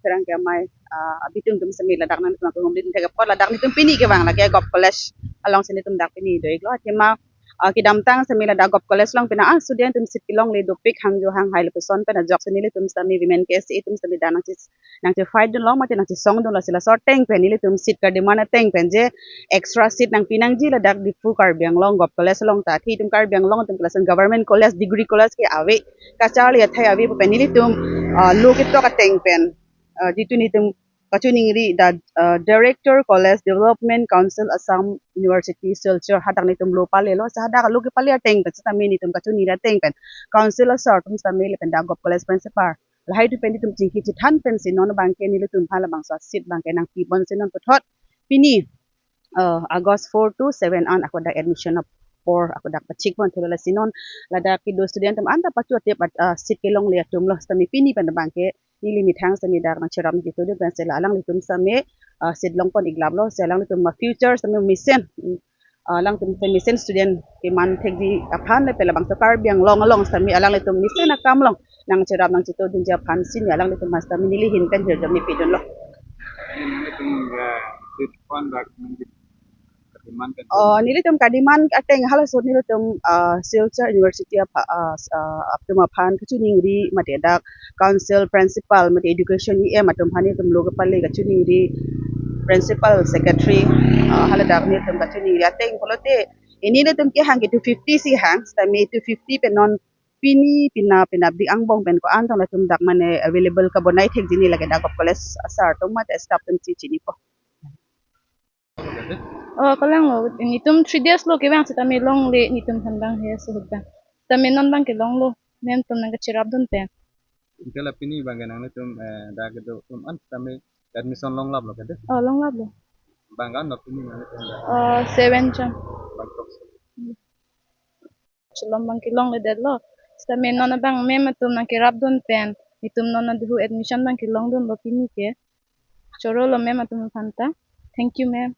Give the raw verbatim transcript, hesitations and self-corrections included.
pherangke amei, ah, abitung atum sitame ladak nangtum aphan humri thek apot ladak nelitum pini kevang lake Govt College alongsi nelitum dak pini do-iklo. Athema, ah, kedamtang sitame ladak Govt College along pini a-student atum seat kelongle dopik hangjo hanghai lapuson pen ajoksi nelitum sitame women K S A atum sitame dak nangche nangche-fight dunlo mate nangchesong dunlo, si laso ateng pen nelitum seat kedemand ateng pen je extra seat nangpi nangji ladak Diphu Karbi Anglong Govt College along ta, athe itum Karbi Anglong atum ke lason government college, degree college ke ave, kacharli athai ave pu pen nelitum, ah, lo ketok ateng pen, ah, jitu nelitum kachiningri the, ah, Director College Development Council Assam University Silchar, hadak nelitum lo palelo, si hadak lo kepale ateng pen sitame nelitum kachiningri ateng pen council asar atum sitame lapen dak Govt College principal lahai atum pen nelitum chingki chethan pensi non abangke nelitum aphan labangso seat abangke nangpibom si non puthot pini, ah, August four to seven an ako dak admission apor ako dak pachikpon thulo, lasi non ladak kedo student atum anta pacho atep at, ah, seat kelongle atumlo sitame pini pen abangke neli methang sitame dak nangcherap nangchitudun pensi la alanglitum sitame, ah, seat longpon-iklaplo, si alanglitum ma future sitame mesen, mm, ah, alangtum sitame mesen student keman thekji aphan lapen labangso Karbi Anglong along sitame alanglitum mesen akam along nangcherap nangchitudunji aphan si neli alanglitum aphan sitame neli ahin pen hirjume pidunlo. Nelitum, eh, seat pon dak nangji kademand kan. Oh, nelitum kademand ateng halaso nelitum, ah, Silchar University apha, ah, s-, ah, atum aphan kachiningri mate dak council principal mate education E M atum aphan nelitum lo kepale kachiningri, principal secretary, ah, haladak nelitum kachiningri ateng pulote, ini nelitum kehang ke two fifty si hang, sitame two fifty pen non pini pina pina di angbong pen ko-an tong latum dak mane available kabonai thekji ni lake dak Govt College asar atum mate staff atum si chinipo. Oh, kalanglo, nelitum three days lo kevang sitame longle nelitum aphan abang he suhut abang. Sitame non abangke longlo, ma'am atum nangkacherapdun pen. Anke la pini abangke nanglitum, eh, dak kedo atum an sitame admission longlaplo kede? Oh, longlaplo. Bang ko-an lo pini nanglitum dak? Oh, seven jon. Bangkok. Chelom abangke longledetlo. Sitame non abang ma'am atum nangkerapdun pen nelitum non aduhu admission abangke longdunlo pini ke. Chorolo ma'am atum aphan ta. Thank you, ma'am.